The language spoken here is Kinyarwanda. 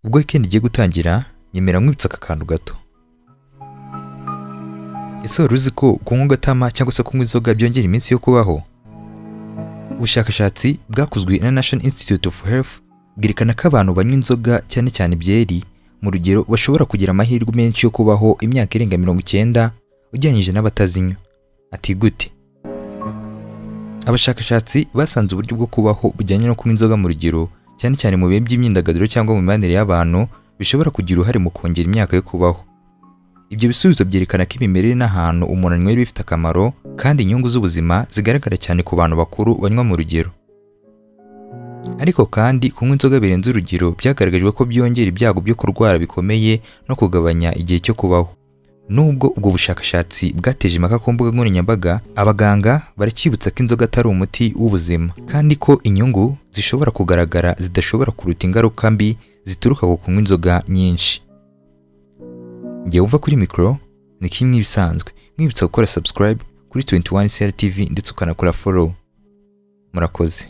Ubwo weekend igiye gutangira, nyemera nkwibutsa aka kantu gato. Ese wari uzi ko kunywa agatama cyangwa se kunywa inzoga byongera iminsi yo kubaho? Ubushakashatsi bwakozwe na National Institute of Health bwerekana ko abantu banywa inzoga, cyane cyane byeri, mu rugero bashobora kugira amahirwe menshi yo kubaho imyaka irenga 90 ugereranyije n'abatazinywa. Ati gute? Abashakashatsi basanze uburyo bwo kubaho bujyanye no kunywa inzoga mu rugero, cyane cyane mu bihe by'imyidagaduro cyangwa mu mibanire y'abantu, bishobora kugira uruhare mu kongera imyaka yo kubaho. Ibyo bisubizo byerekana ko imimerere n'ahantu umuntu anywera bifite akamaro, kandi inyungu z'ubuzima zigaragara cyane ku bantu bakuru banywa mu rugero. Ariko kandi, kunywa inzoga birenze urugero byagaragajwe ko byongera ibyago byo kurwara bikomeye no kugabanya igihe cyo kubaho. Nubwo ubwo bushakashatsi bwateje impaka ku mbuga nkoranyambaga, abaganga baracyibutsa ko inzoga atari umuti w'ubuzima, kandi ko inyungu zishobora kugaragara zidashobora kuruta ingaruka mbi zituruka ku kunywa inzoga nyinshi. Ngiye uva kuri mikoro ni kimwe ibisanzwe, mwibutsa gukora subscribe kuri 21 CR TV ndetse ukanakora follow. Murakoze.